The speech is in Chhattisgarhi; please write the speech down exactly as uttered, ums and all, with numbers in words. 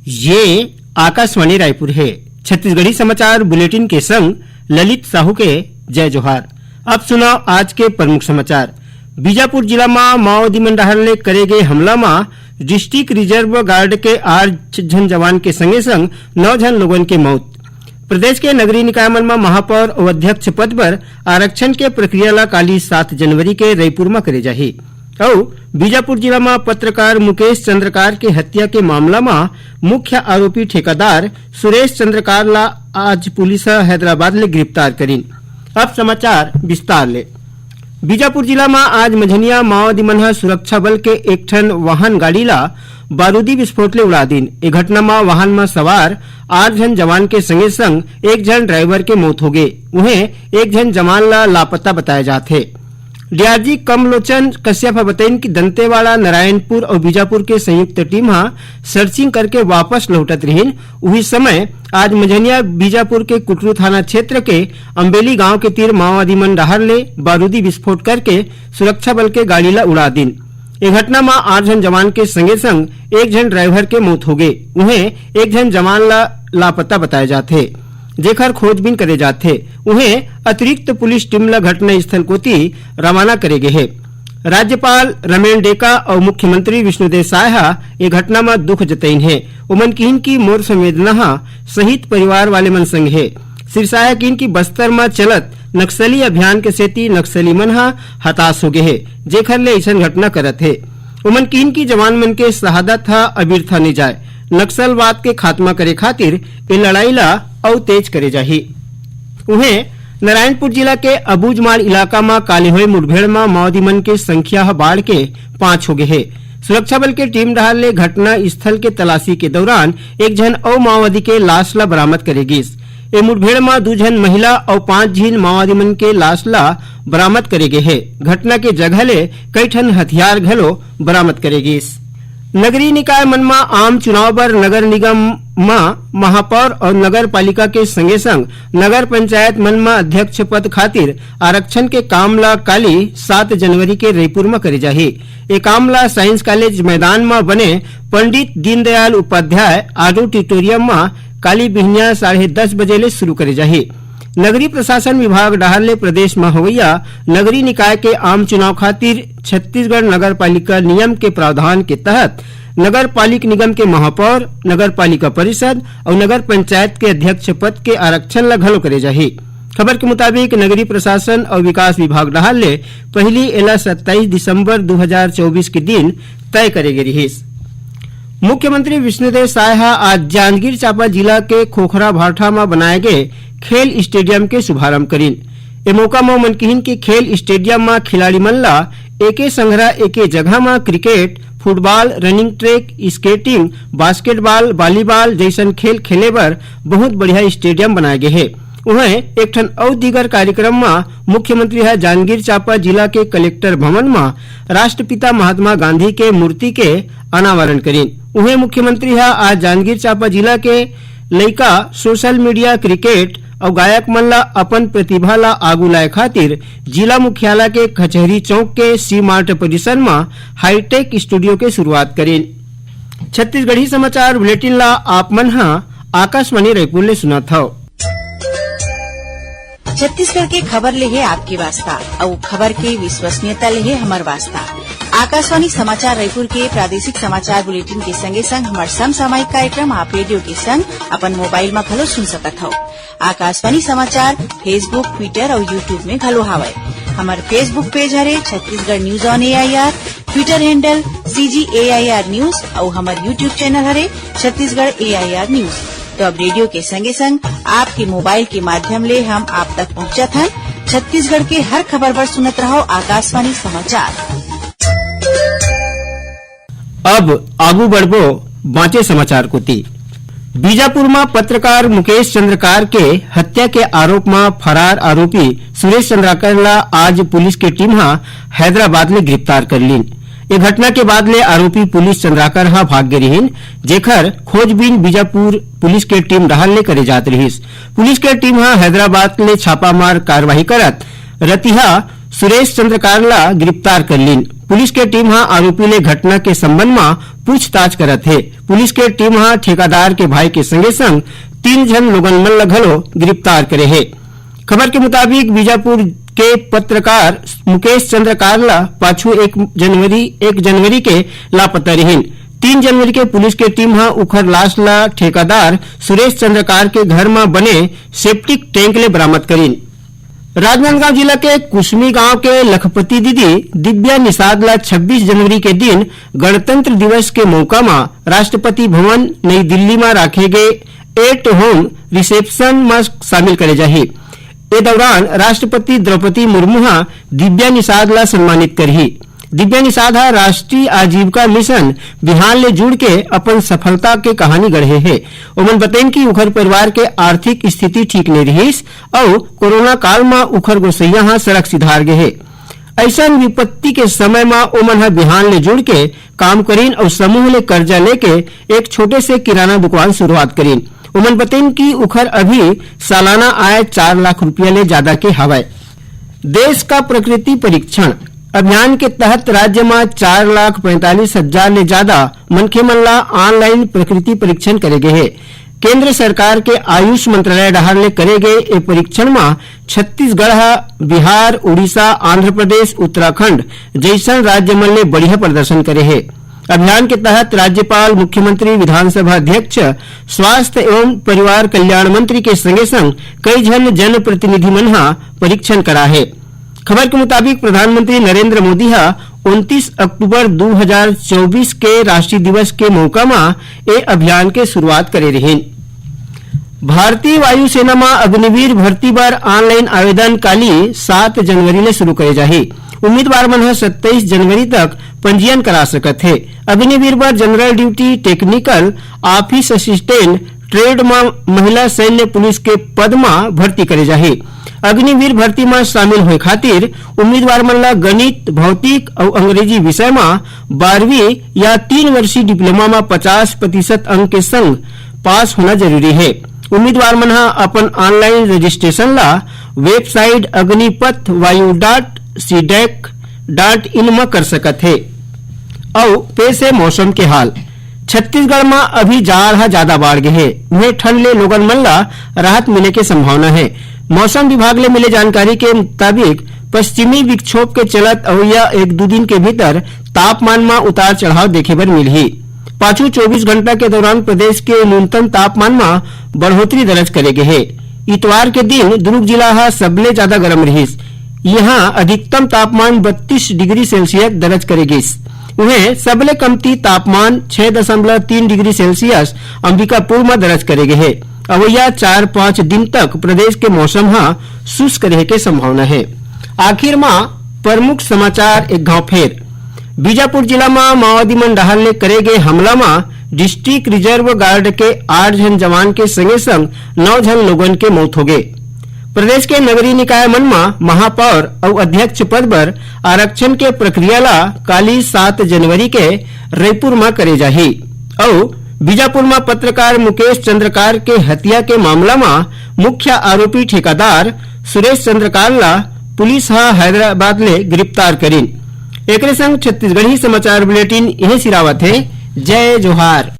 ये आकाशवाणी रायपुर हे। छत्तीसगढ़ी समाचार बुलेटिन के संग ललित साहू के जय जोहार। अब सुनव आज के प्रमुख समाचार। बीजापुर जिला म माओवादी मन डहार ले करे गे हमला म डिस्ट्रिक्ट रिजर्व गार्ड के आठ झन जवान के संगे संग नौ झन लोगन के मौत। प्रदेश के नगरीय निकाय मन म महापौर अउ अध्यक्ष पद बर आरक्षण के प्रक्रिया ल काली सात जनवरी के रईपुर म करे जाही। अउ बीजापुर जिला म पत्रकार मुकेश चंद्रकार के हत्या के मामला म मुख्य आरोपी ठेकेदार सुरेश चंद्रकार ला आज पुलिस ह हैदराबाद ले गिरफ्तार करिन। अब समाचार विस्तार ले। बीजापुर जिला म आज मंझनिया माओवादी मन ह सुरक्षा बल के एक ठन वाहन गाड़ी ला बारूदी विस्फोट ले उड़ा दीन। ए घटना म वाहन म सवार आठ झन जवान के संगे संग एक झन ड्राइवर के मौत होगे। उहें, एक झन जवान ला लापता बताया जात हे। डीआरजी कमलोचन कश्यप ह बतइन कि दंतेवाड़ा, नारायणपुर अउ बीजापुर के संयुक्त टीम ह सर्चिंग करके वापस लौटत रिहिन। उही समय आज मंझनिया बीजापुर के कुटरू थाना क्षेत्र के अम्बेली गांव के तीर माओवादी मन डहार ले बारूदी विस्फोट करके सुरक्षा बल के गाड़ी ला उड़ा दीन। ए घटना म आठ झन जवान के संगे संग एक झन ड्राइवर के मौत होगे। उहें, एक झन जवान ला लापता बताया जात हे, जेकर खोजबीन करे जात हे। उहें, अतिरिक्त पुलिस टीम ला घटना स्थल कोति रवाना करे गे हे। राज्यपाल रमेन डेका अउ मुख्यमंत्री विष्णुदेव साय ह ए घटना म दुख जतइन हे। ओमन किहिन कि मोर संवेदना ह शहीद परिवार वाले मन संग हे। श्री साय ह किहिन कि बस्तर म चलत नक्सली अभियान के सेती नक्सली मन ह हताश होगे हे, जेखर ले अइसन घटना करत हे। ओमन किहिन कि जवान मन के शहादत ह अबिरथा नइ जाय। नक्सलवाद के खात्मा करे खातिर ए लड़ाई ला अउ तेज करे जाही। उहें, नारायणपुर जिला के अबूझमाड़ इलाका म काली होए मुठभेड़ म माओवादी मन के संख्या ह बाढ़ के पांच होगे हे। सुरक्षा बल के टीम डहार ले घटना स्थल के तलाशी के दौरान एक झन अउ माओवादी के लाश ला बरामद करे गिस। ए मुठभेड़ म दू झन महिला अउ पांच झिन माओवादी मन के लाश ला बरामद करे गे हे। घटना के जगह ले कई ठन हथियार घलो बरामद करे गिस। नगरीय निकाय मन म आम चुनाव बर नगर निगम म महापौर अउ नगर पालिका के संगे संग नगर पंचायत मन म अध्यक्ष पद खातिर आरक्षण के काम ल काली सात जनवरी के रईपुर म करे जाही। ए काम ल साइंस कॉलेज मैदान म बने पंडित दीनदयाल उपाध्याय ऑडिटोरियम म काली बिहनिया साढ़े दस बजे ले शुरू करे जाही। नगरीय प्रशासन विभाग डहार ले प्रदेश म होवइया नगरीय निकाय के आम चुनाव खातिर छत्तीसगढ़ नगर पालिका नियम के प्रावधान के तहत नगर पालिक निगम के महापौर, नगर पालिका परिषद अउ नगर पंचायत के अध्यक्ष पद के आरक्षण ल घलो करे जाही। खबर के मुताबिक, नगरीय प्रशासन अउ विकास विभाग डहार ले पहिली एला सत्ताईस दिसंबर दू हजार चौबीस के दिन तय करे गे रिहिस। मुख्यमंत्री विष्णुदेव साय ह आज जांजगीर चांपा जिला के खोखरा भाठा म बनाए गे खेल स्टेडियम के शुभारंभ करिन। ए मौका म ओमन किहिन कि खेल स्टेडियम म खिलाड़ी मन ला एके संघरा एके जगह म cricket, football, running track, skating, basketball, volleyball जइसन खेल खेले बर बहुत बढ़िया स्टेडियम बनाए गे हे। उहें, एक ठन अउ दीगर कार्यक्रम म मुख्यमंत्री ह जांजगीर चांपा जिला के कलेक्टर भवन म राष्ट्रपिता महात्मा गांधी के मूर्ति के अनावरण करिन। उहें, मुख्यमंत्री ह आज जांजगीर चांपा जिला के लइका सोशल मीडिया, क्रिकेट अउ गायक मन ला अपन प्रतिभा ला आगू लाए खातिर जिला मुख्यालय के कचहरी चौक के सी मार्ट परिसर म हाईटेक स्टूडियो के शुरुआत करिन। छत्तीसगढ़ी समाचार बुलेटिन ला आप मन ह आकाशवाणी रायपुर ले सुनत हव। छत्तीसगढ़ के खबर ले हे आपके वास्ता, अउ खबर के विश्वसनीयता ले हे हमर वास्ता। आकाशवाणी समाचार रायपुर के प्रादेशिक समाचार बुलेटिन के संगे संग हमर समसामयिक कार्यक्रम आप रेडियो के संग अपन मोबाइल म घलो सुन सकत हव। आकाशवाणी समाचार Facebook, Twitter अउ YouTube में घलो हावय। हमर Facebook पेज हरे Chhattisgarh news on AIR, Twitter handle CG AIR news अउ हमर YouTube चैनल हरे छत्तीसगढ़ एआईआर न्यूज। तो अब रेडियो के संगे संग आपके मोबाइल के माध्यम ले हम आप तक पहुंचत हन। छत्तीसगढ़ के हर खबर बर सुनत रहव आकाशवाणी समाचार। अब आगू बढ़बो बांचे समाचार कोति। बीजापुर म पत्रकार मुकेश चंद्रकार के हत्या के आरोप म फरार आरोपी सुरेश चंद्राकर ला आज पुलिस के टीम ह हैदराबाद ले गिरफ्तार कर लीन। ए घटना के बाद ले आरोपी पुलिस चंद्राकर ह भाग गे रिहिन, जेखर खोजबीन बीजापुर पुलिस के टीम डहार ले करे जात रिहिस। पुलिस के टीम ह हैदराबाद ले छापामार कार्रवाई करत रतिहा सुरेश चंद्रकार ला गिरफ्तार कर लीन। पुलिस के टीम ह आरोपी ले घटना के संबंध म पूछताछ करत हे। पुलिस के टीम ह ठेकादार के भाई के संगे संग तीन झन लोगन मन ल घलो गिरफ्तार करे हे। खबर के मुताबिक, बीजापुर के पत्रकार मुकेश चंद्रकार ला पाछू एक जनवरी, एक जनवरी के लापता रिहिन। तीन जनवरी के पुलिस के टीम ह उखर लाश ला ठेकादार सुरेश चंद्रकार के घर म बने सेप्टिक टैंक ले बरामद करिन। राजनांदगांव जिला के कुसमी गांव के लखपति दीदी दिव्या निषाद ला छब्बीस जनवरी के दिन गणतंत्र दिवस के मौका म राष्ट्रपति भवन नई दिल्ली म राखे गे एट होम रिसेप्शन म शामिल करे जाही। ए दौरान राष्ट्रपति द्रौपदी मुर्मू ह दिव्या निषाद ला सम्मानित करही। दिव्या निषाद ह राष्ट्रीय आजीविका मिशन बिहान ले जुड़ के अपन सफलता के कहानी गढ़े हे। ओमन बतइन कि उखर परिवार के आर्थिक स्थिति ठीक नइ रिहिस अउ कोरोना काल म उखर गोसैया ह सड़क सिधार गे हे। अइसन विपत्ति के समय म ओमन ह बिहान ले जुड़ के काम करिन अउ समूह ले कर्जा लेके एक छोटे से किराना दुकान शुरुआत करिन। ओमन बतइन कि उखर अभी सालाना आय चार लाख रुपया ले जादा के हवय। देश का प्रकृति परीक्षण अभियान के तहत राज्य म चार लाख पैंतालीस हजार ले जादा मनखे मन ला ऑनलाइन प्रकृति परीक्षण करे गे हे। केंद्र सरकार के आयुष मंत्रालय डहार ले करे गे ए परीक्षण म छत्तीसगढ़ ह बिहार, उड़ीसा, आंध्र प्रदेश, उत्तराखंड जइसन राज्य मन ले बढ़िया प्रदर्शन करे हे। अभियान के तहत राज्यपाल, मुख्यमंत्री, विधानसभा अध्यक्ष, स्वास्थ्य एवं परिवार कल्याण मंत्री के संगे संग कई झन जनप्रतिनिधि मन ह परीक्षण करा हे। खबर के मुताबिक, प्रधानमंत्री नरेंद्र मोदी ह उनतीस अक्टूबर दू हजार चौबीस के राष्ट्रीय दिवस के मौका म ए अभियान के शुरुआत करे रिहिन। भारतीय वायुसेना म अग्निवीर भर्ती बर ऑनलाइन आवेदन काली सात जनवरी ले शुरू करे जाही। उम्मीदवार मन ह सत्ताईस जनवरी तक पंजीयन करा सकत हे। अग्निवीर बर general duty, technical, office assistant, trade म महिला सैन्य पुलिस के पद म भर्ती करे जाही। अग्निवीर भर्ती म शामिल होए खातिर उम्मीदवार मन ल गणित, भौतिक अउ अंग्रेजी विषय म बारहवीं या तीन वर्षीय डिप्लोमा म पचास प्रतिशत अंक के संग पास होना जरूरी हे। उम्मीदवार मन ह अपन ऑनलाइन रजिस्ट्रेशन ल वेबसाइट अग्निपथ वायु डॉट सीडैक डॉट इन म कर सकत हे। अउ पेश हे मौसम के हाल। छत्तीसगढ़ म अभी जाड़ ह जादा बाढ़ गे हे, उहें ठंड ले लोगन मन ल राहत मिले के संभावना हे। मौसम विभाग ले मिले जानकारी के मुताबिक, पश्चिमी विक्षोभ के चलत अवइया एक दू दिन के भीतर तापमान म उतार चढ़ाव देखे बर मिलही। पाछू चौबीस घंटा के दौरान प्रदेश के न्यूनतम तापमान म बढ़ोतरी दर्ज करे गे हे। इतवार के दिन दुर्ग जिला ह सबले जादा गरम रिहिस। इहां अधिकतम तापमान बत्तीस डिग्री सेल्सियस दर्ज करे गिस। उहें, सबले कमती तापमान छह दशमलव तीन डिग्री सेल्सियस अंबिकापुर म दर्ज करे गे हे। अवइया चार पांच दिन तक प्रदेश के मौसम ह शुष्क रहे के संभावना हे। आखिर म प्रमुख समाचार एक घाव फेर। बीजापुर जिला म माओवादी मन डहार ले करे गे हमला म डिस्ट्रिक्ट रिजर्व गार्ड के आठ झन जवान के संगे संग नौ झन लोगन के मौत होगे। प्रदेश के नगरीय निकाय मन म महापौर अउ अध्यक्ष पद बर आरक्षण के प्रक्रिया ल काली सात जनवरी के रईपुर म करे जाही। अउ बीजापुर म पत्रकार मुकेश चंद्रकार के हत्या के मामला म मुख्य आरोपी ठेकादार सुरेश चंद्रकार ल पुलिस ह हैदराबाद ले गिरफ्तार करिन। एकरे संग छत्तीसगढ़ी समाचार बुलेटिन इहें सिरावत हे। जय जोहार।